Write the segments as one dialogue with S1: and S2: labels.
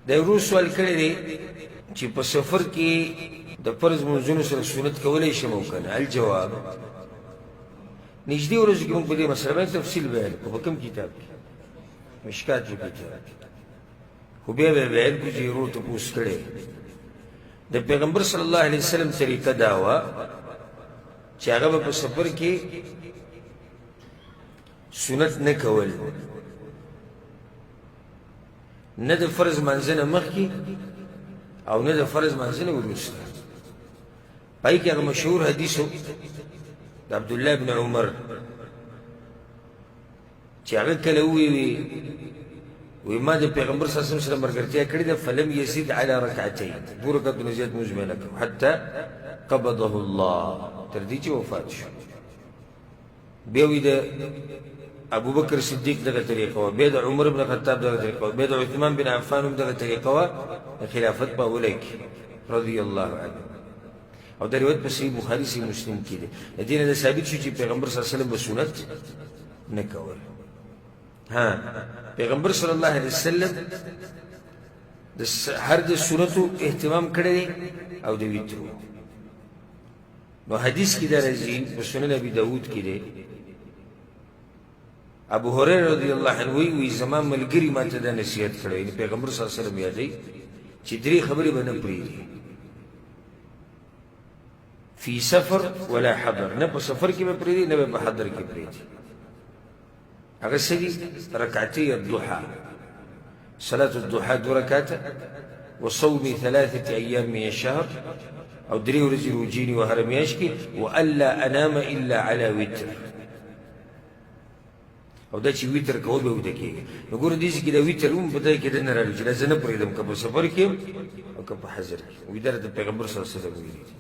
S1: د ورور سوال کړی دی چې په سفر کې د فرض لمونځونو سره سنت کولی شم او که نه؟ الجواب، نږدې ورځو کې موږ په دې مسله باندې تفصیل بیان کړو. په کوم کتاب کې؟ مشکات په کتاب کې. خو بیا به بیان کړو چې ورور تپوس کړی. د پیغمبر صلی الله علیه وسلم طریقه دا وه چې هغه به په سفر کې سنت نه کول، نه د فرض لمانځه نه مخکې او نه د فرض لمانځه نه وروسته. پای کې هغه مشهور حدیث د عبدالله بن عمر چې هغه کله ووی وی ما د پیغمبر صلی الله علیه وسلم سره ملګرتیا کړې ده، فلم یزید علی رکعتین، دوه رکعتو نه زیات لمونځ مې نه کړو، حتی قبضه الله، تر دې چې وفات شو. بیا وی د ابوبکر صدیق دغه طریقه وه، بیا د عمر بن خطاب دغه طریقه وه، بیا د عثمان بن عفان هم دغه طریقه وه د خلافت په اوله کې رضی الله عنه. او دا روایت په صحیح بخاري صحیح مسلم کې دی. د دې نه دا ثابت شو چې پیغمبر صلی الله علیه وسلم به سنت نه کول. ها، پیغمبر صلی الله علیه وسلم د هر د سنتو اهتمام کړی دی او د وترو. نو حدیث کې دا راځي په سنن ابي داود کې دی، ابو هريره رضی الله عنه وی وی زما ملګري ما ته دا نصیحت کړی، یعنی پیغمبر صلی الله علیه وسلم یادوي چې درې خبرې به نه پرېږدي، فی سفر ولا حضر، نه په سفر کې به پرېږدي نه به په حضر کې پرېږدي. هغه څه دي؟ رکعتي الضحى، صلاة الضحى دوه رکعته، وصوم ثلاثة أيام من الشهر، او درې ورځې روژې نیوه هره میاشت کې، والا انام الا على وتر. او دا چې وتر کوه به ویده کېږي. نو ګوره دې ځای کې دا وتر هم په دې کې دننه راغلی چې دا زه نه پرېږدم که په سفر کې او که په حضر کې. وي دا د پیغمبر صلی الله علیه وسلم ویلي دي.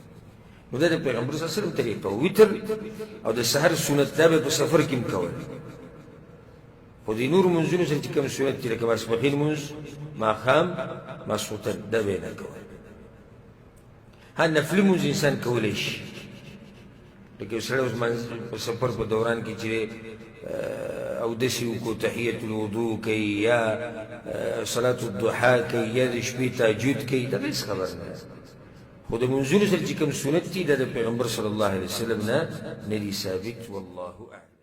S1: نو دا د پیغمبر صلی الله علیه وسلم طریقه وتر او د سحر سنت دا به په سفر کې هم کول. خو د نورو لمونځونو سره چې کوم سنت دي لکه ماسپښین لمونځ، ماښام، ماسخوتن، دا به یې نه کول. ها، نفلي لمونځ انسان کولی شي، لکه یو سړی اوس په سفر په دوران کې چې اودس یې وکړو، تحیت الوضوء کوي یا صلاة الضحا کوي یا د شپې تهجد کوي، دا هېڅ خبر نه ده. خو د لمونځونو سره چې کوم سنت دي دا د پیغمبر صلی الله علیه وسلم نه نه دي ثابت. والله اعلم.